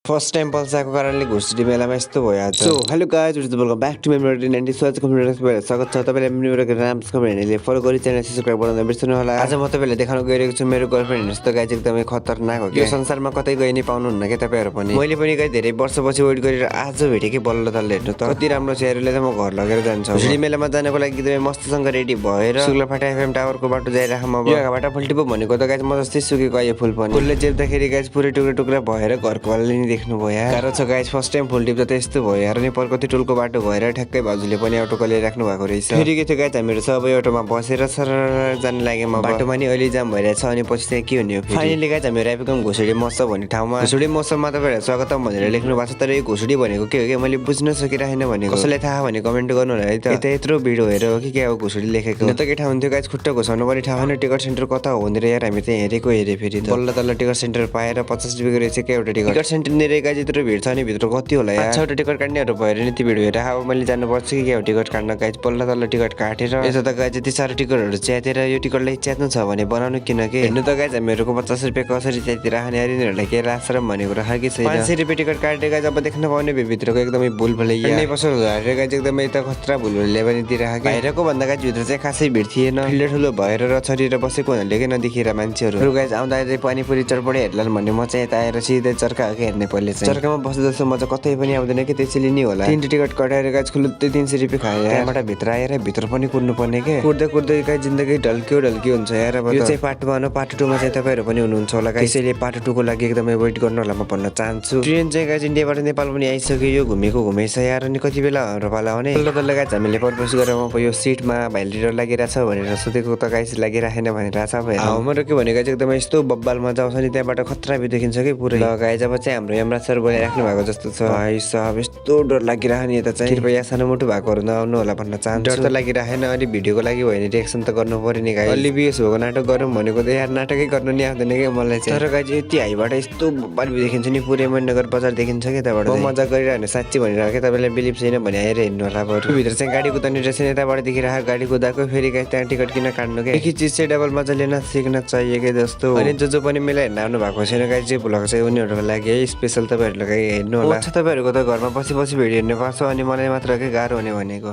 First time पल्साको कारणले घुसडी मेलामा यस्तो भयो आज। So hello guys, welcome back to my video 90 स्वागत छ। स्वागत छ तपाईलाई मेरो भिडियोको राम्रोसँग हेर्नेले फलो गरी च्यानल सब्स्क्राइब गर्न बिर्सनु होला। आज म तपाईलाई देखाउन गइरहेको छु मेरो गर्लफ्रेन्ड जस्तो गाइज एकदमै खतरनाक हो। यो संसारमा कतै गइ नै पाउनुहुन्न के तपाईहरु पनि। मैले पनि गाइज धेरै वर्षपछि वेट गरेर आज भेटेँ के बल्ल तल्ल हेर्नु त कति राम्रो छ। हेरेले त म घर लगेर जान्छु। घुसडी मेलामा जानको लागि एकदमै मस्तसँग रेडी भएर सुग्लाफाटा एफएम टावरको बाटो जाइराख म योगाबाट फल्टिपो भनेको त गाइज म जस्तै सुकेको आयो फुल पनि। फुलले चेप्दाखेरि गाइज पुरै टुक्रा टुक्रा भएर घरको वालले नि देख्नु भयो यार। छ गाइज फर्स्ट टाइम फुल टिप्दा त यस्तो भयो यार। नेपालको त्यो टोलको बाटो भएर ठ्याक्कै भाउजूले पनि अटोको ल्याइराख्नु भएको रहेछ। फेरि के थियो गाइज हामीहरू सबै अटोमा बसेर सर जान लाग्यौँ। बाटोमा नि अहिले जाम भइरहेछ अनि पछि चाहिँ के हुने हो। फाइनली गाइज हामीहरू आइपुग्यौँ घुसडी महोत्सव भन्ने ठाउँमा। घुसडी महोत्सवमा तपाईँहरू स्वागतम भनेर लेख्नु भएको छ, तर यो घुसडी भनेको के हो कि मैले बुझ्न सकिरहेन भनेको। कसैलाई थाहा भने कमेन्ट गर्नु होला है त। यता यत्रो भिड हेरेर हो कि क्या हो घुसडी लेखेको। न त के ठाउँ हुन्थ्यो गाइज, खुट्टा घुसाउनु पनि ठाउँ होइन। टिकट सेन्टर कता हो भनेर यार हामी चाहिँ हेरेको हेरे फेरि बल्ल तल्ल टिकट सेन्टर पाएर 50 रुपियाँको रहेछ क्या एउटा टिकट सेन्टर निरै गाइज यत्रो भिड छ नि भित्र कति होला यार। 6वटा टिकट काट्नेहरू भयो नि त्यो भिड हेरेर अब मैले जानुपर्छ कि क्या हो टिकट काट्न। गाइज बल्ल तल्ल टिकट काटेर यता त गाइज यति साह्रो टिकटहरू च्यातेर यो टिकटलाई च्यात्नु छ भने बनाउनु किन के। हेर्नु त गाइज हामीहरूको 50 रुपियाँ कसरी च्यातिर राख्ने यिनीहरूलाई के राख्छ भनेको राखेकै छैन। 500 रुपियाँ टिकट काटेर गाइज अब देख्न पाउने भित्रको एकदमै भुल भुलैया नै पसल हारेर गाइज एकदमै त खतरा भुल भुलैया पनि दिइराखेको। बाहिरको भन्दा गाइज भित्र चाहिँ खासै भिड थिएन। ठुलो ठुलो भएर र छरिएर बसेको हुनाले के नदेखिएर मान्छेहरू गाइज आउँदा चाहिँ पानीपुरी चटपटे हेर्ला भने म चाहिँ यता आएर सिधै चर्का हेर्ने पहिले चाहिँ। चर्कामा बस्दा जस्तो मजा कतै पनि आउँदैन कि त्यसैले नि होला। 3 टिकट कटाएर गाइज खुल्लै 300 रुपियाँ खायो। त्यहाँबाट भित्र आएर भित्र पनि कुद्नु पर्ने के। कुद्दै कुद्दै गाइज जिन्दगी ढल्कियो हुन्छ यार। अब यो चाहिँ पार्ट 1 हो। पार्ट 2 मा चाहिँ तपाईहरु पनि हुनुहुन्छ होला गाइज। त्यसैले पार्ट 2 को लागि एकदमै वेट गर्नु होला म भन्न चाहन्छु। ट्रेन चाहिँ गाइज इन्डियाबाट नेपाल पनि आइसक्यो। यो घुमेछ यार। अनि कति बेला हाम्रो पाला आउने तल्ल तल्ल गाइज हामीले पर्पस गरेर म यो सिटमा भाइलिएर लागिरहेछ भनेर सोधेको त गाइज लागिराखेन भनेर छ भयो। हाम्रो के भने गाइज एकदमै यस्तो बब्बाल मजा आउँछ नि। त्यहाँबाट खतरा भी देखिन्छ कि पुरै। ल गाइज अब चाहिँ हाम्रो यमराज सर बोलाइराख्नु भएको जस्तो छ। भाइ साहब यस्तो डर लागिरहेको नि यता चाहिँ। कृपया सानो मोटो भएकोहरू नआउनु होला भन्न चाहन्छु। डर त लागिरहेन। अनि भिडियोको लागि भयो भने रिएक्सन त गर्नु पर्यो नि गाइज। अलि बिएस भएको नाटक गरौँ भनेको त यार नाटकै गर्नु नि आउँदैन कि मलाई चाहिँ। तर गाइज यति हाइबाट यस्तो बब्बाल भी देखिन्छ नि पुरै मणिनगर बजार देखिन्छ कि त्यहाँबाट। म मजा गरिरहने साँच्ची भनिरहेको कि तपाईँलाई बिलिभ छैन भने आएर हेर्नु होला। बरु भित्र चाहिँ गाडी कुदाउने रहेछ नि। यताबाट देखिरहेको गाडी कुदाएको फेरि गाइज त्यहाँ टिकट किन काट्नु के। एक चिज चाहिँ डबल मजा लिन सिक्न चाहियो कि जस्तो। अनि जो पनि मेला हेर्न आउनु भएको छैन गाइज जे भ्लग चाहिँ उनीहरूको लागि है स्पेसल तपाईँहरूलाई हेर्नु होला। तपाईँहरूको त घरमा बसी भिडियो हेर्नु पर्छ अनि मलाई मात्र के गाह्रो हुने भनेको।